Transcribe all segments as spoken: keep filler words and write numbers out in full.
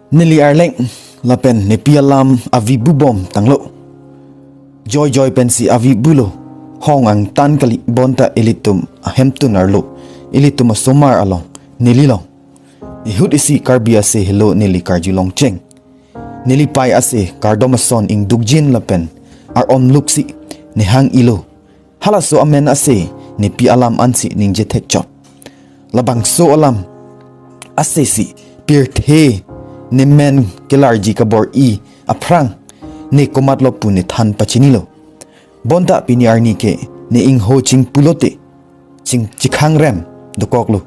Neli arleng lapen nepi alam avi bubom tanglo. Joi joi pensi avi bulo. Hong angtan kali bonta ilitum ahemtun arlo. Ilitum asomar along. Neli long. Ihut isi Karbi ase helo neli karjulong cheng. Neli pai ase kardom ason ingdukjin lapen ar-om luksi nehang ilo. Halaso amen ase nepi alam ansi ningje thekchot. Labangso alam ase si pirthe nemen kelarji kabor-i aphrang ne komatlo pu nethan pachinilo. Bonta pini arni ke ne ingho chingpulote ching chikhangrem dokoklo.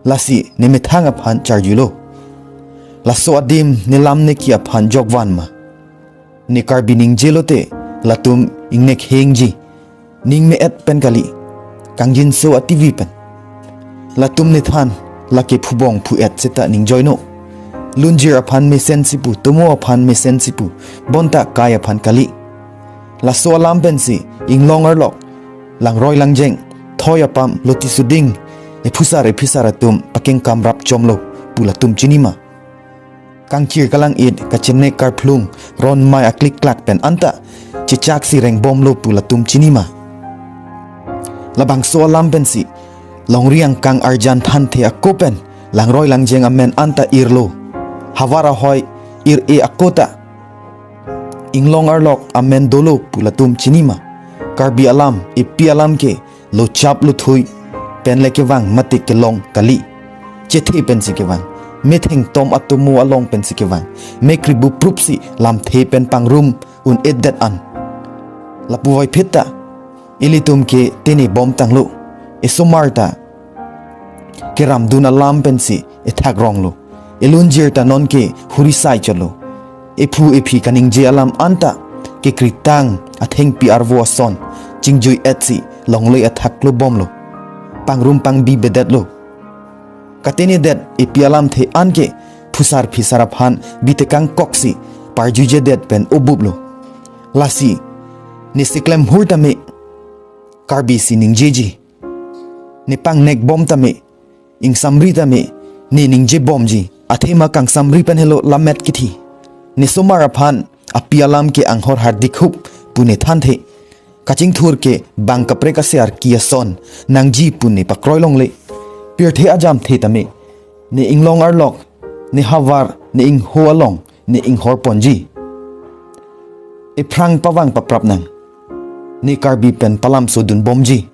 Lasi ne methang aphan charjulo. Laso adim ne lam neki aphan jokvan ma? Ne Karbi ningjelote latum ingnek hengji. Ning me-et pen kali. Kangjinso a-T V pen. Latum nethan lake phubong phu-et seta ningjoino. Lunjir aphan mesen si pu, tomo aphan mesen si pu, bonta kai aphan kali. Laso alam pensi inglong arlok, langroi langjeng, thoi apam, loti suding, ephusar ephisar atum pakengkam rap chomlo pu latum chinima? Kangchir kalang-it, kachenek karphlung, ronmai aklikklak pen anta chechaksi rengbomlo pu latum chinima? Labangso alam pensi longri angkang arjan thanthe ako pen langroi langjeng amen anta irlo. Havar ahoi ir-e ako ta inglong arlok amen dolo pu latum chinima? Karbi alam, epi alam ke lochap lothui pen le kevang mate kelong kali. Chethe pensi kevang. Methengtom atomo along pensi kevang. Mekri buprupsi lamthe pen pangrum un-edet an. Lapu voiphit ta ilitum ke tene bom tanglo. Esomar ta keramdun alam pensi ethakronglo. Elunjir ta nonke hurisai chotlo. Ephu ephi kaningje alam anta kekritang athengpi arvo ason chingjui-etsi longle athaklo bomlo. Pangrum pangbi bedetlo. Katenedet epi alamthe anke phusar phisar aphan bitekang koksi parjujedet pen obuplo. Lasi ne siklem hur tame Karbi si ningjeji. Ne pangnek bom tame, ingsamri tame, ne ningje bomji. Athema kangsamri pen helo lammet kithi. Ne somar aphan api alam ke anghor hardik hup pu ne thanthe. Kachingthur ke bang kaprek ase arki ason nangji pu ne pakroi longle. Pirthe ajamthe tame, ne inglong arlok, ne havar, ne ingho along ne inghor ponji. Ephrang pavang paprap nang, ne Karbi pen palamso dun bomji.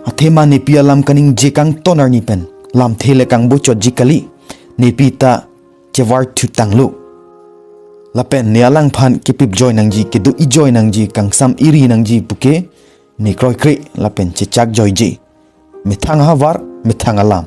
Athema nepi alam kaningje kangton arni pen lamthe le kangbochotji kali, nepi ta chevarthu tanglo. Lapen ne alangphan kepip joi nangji, kedo-i joi nangji, kangsam iri nangji puke ne kroikre lapen chechak joiji. Methang havar, methang alam.